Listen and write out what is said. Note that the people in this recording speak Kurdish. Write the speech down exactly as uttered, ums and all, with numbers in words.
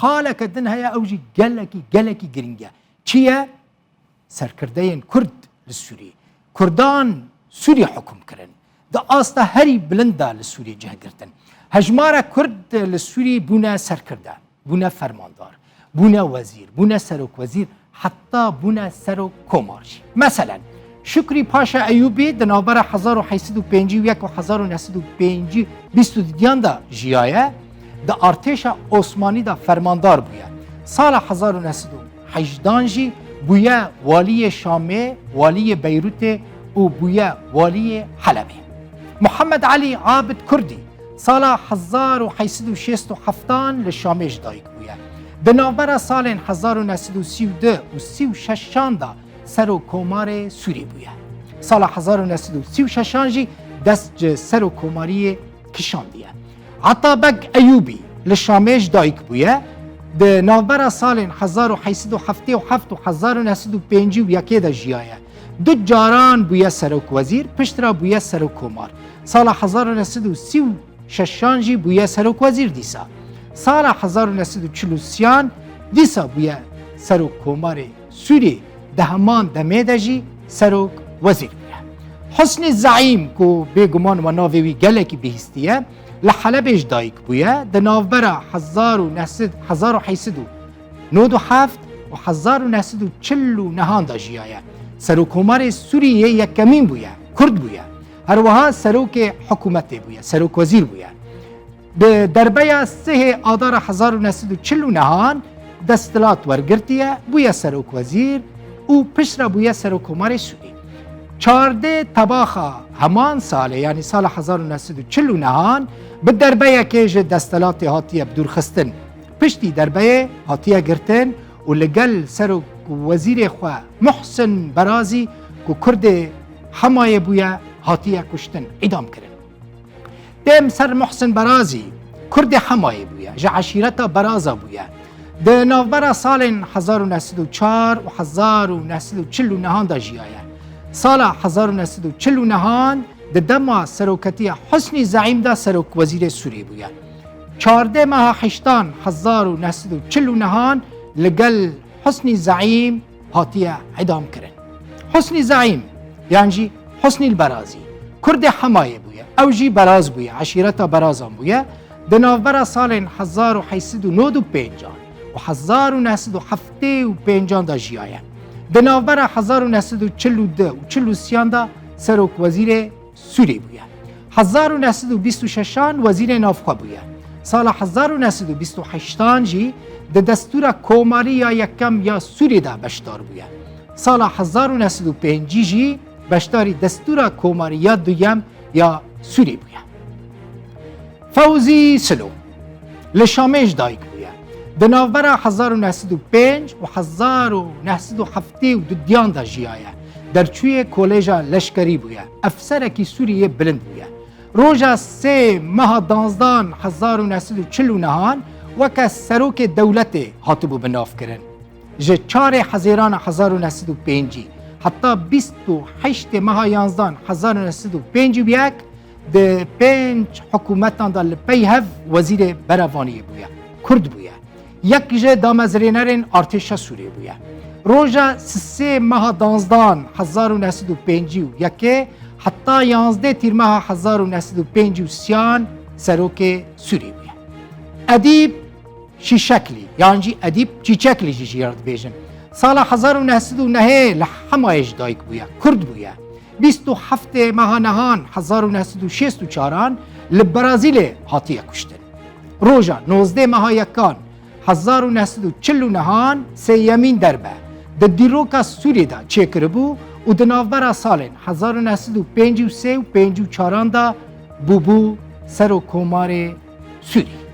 qaleke din heye, ew jî gelekî, gelekî girîng e. Çi ye? Serkirdeyên Kurd li Sûrî. Kurdan Sûrî hukum kirin. Di asta herî bilind de li Sûrî cih girtin. Hejmara Kurd li Sûrî bûne serkirde, bûne fermandar, bûne wezîr, bûne serokwezîr, heta bûne serokkomar jî. Meselen, Şukrî Paşa Eyûbî di navbera hezar û heyt sed û pêncî û yek û hezar û neh sed û pêncî bîst û didiyan de jiyaye, di artêşa Osmanî de fermandar bûye. Sala hezar û neh sed û hejdan jî bûye waliyê Şamê, waliyê Beyrûtê û bûye waliyê Helebê. Muhammed Elî Abid Kurdî sala hezar û heyt sed û şêst û heftan li Şamê ji dayik bûye. Di navbera salên hezar û neh sed û sî û du û sî û şeşan de serokkomarê Sûrî bûye. Sala hezar û neh sed û sî û şeşan jî dest ji serokkomariyê kişandiye. Atabek Eyûbî li Şamê ji dayik bûye. Di navbera salên hezar û heyt sed û heftê û heft û hezar û neh sed û pêncî û yekê de jiyaye. Du caran bûye serokwezîr, piştre bûye serokkomar. Sala hezar û neh sed û sî û şeşan jî bûye serokwezîr dîsa. Sala hezar û neh sed û çil û sêyan dîsa bûye serokkomarê Sûrî, di heman demê de jî serok wezîr bûye. Husnî Zeîm, ku bêguman we navê wî gelekî bihîstiye, li Helebê ji dayik bûye, di navbera hezar û neh sed, hezar û heyt sed û nod û heft û hezar û neh sed û çil û nehan de jiyaye. Serokkomarê Sûriyê yekemîn bûye, Kurd bûye. Her wiha serokê hikûmetê bûye, serokwezîr bûye. Di derbeya sihê Adara hezar û neh sed û çil û nehan desthilat wergirtiye, bûye serokwezîr û piştre bûye serokkomarê Sûrî. Çardê Tebaxa heman salê, yanî sala hezar û neh sed û çil û nehan, bi derbeyekê ji desthilatê hatiye bidûrxistin. Piştî derbeyê hatiye girtin û li gel serokwezîrê xwe Muhsin Berazî, ku Kurdê Hemayê bûye, hatiye kuştin, îdam kirin. Dêm ser Muhsin Berazî, Kurdê Hemayê bûye, ji eşîreta Beraza bûye. Di navbera salên hezar û neh sed û çar û hezar û neh sed û çil û nehan de jiyaye. Sala hezar û neh sed û çil û nehan di dema seroketiya Husnî Zeîm de serokwezîrê Sûrî bûye. Çardê meha heştan hezar û neh sed û çil û nehan li gel Husnî Zeîm hatiye îdam kirin. Husnî Zeîm, yan jî Husnîl Berazî, Kurdê Hemayê bûye, ew jî Beraz bûye, eşîreta Berazan bûye, di navbera salên hezar û heyt sed û nod û pêncan û hezar û neh sed û heftê û pêncan de jiyaye. Di navbera hezar û neh sed û çil û du û çil û sêyan de serokwezîrê Sûrî bûye. Hezar û neh sed û bîst û şeşan wezîrê navxwe bûye. Sala hezar û neh sed û bîst û heştan jî di destûra komarî ya yekem ya Sûrî de beşdar bûye. Sala hezar û neh sed û pêncî jî beşdarî destûra komarî ya duyem ya Sûrî bûye. Fewzî Silo li Şamê ji dayik bûye. Di navbera hezar û neh sed û pênc û hezar û neh sed û heftê û du diyan de jiyaye. Derçûyê Koleja Leşkerî bûye. Efserekî Sûrî yê bilind bûye. Roja sê meha danzdan hezar û neh sed û çil û nehan weke serokê dewletê hatibû binavkirin. Ji çarê Hezêrana hezar û neh sed û pêncî heta bîst û heştê meha yanzdan hezar û neh sed û pêncî û yek di pênc hikûmetan de li pey hev wezîrê berevaniyê bûye. Kurd bûye. Yek ji damezrênerên artêşa Sûriyê bûye. Roja sisê meha danzdan hezar û neh sed û pêncî û yekê heta yanzdeh tîrmeha hezar û neh sed û pêncî û sêyan serokê Sûrî bûye. Edîb Şîşeklî, yan jî Edîb Çîçeklî jî jê re dibêjin. Sala hezar û neh sed û nehê li Hemayê ji dayik bûye, Kurd bûye. Bîst û heftê meha nehan hezar û neh sed û şêst û çaran li Brazîlê hatiye kuştin. Roja nozdeh meha yekan hezar û neh sed û çil û nehan sêyemîn derbe di dîroka Sûriyê de çêkiribû û di navbera salên hezar û neh sed û pêncî û sê û pêncî û çaran de bûbû serokkomarê Sûrî.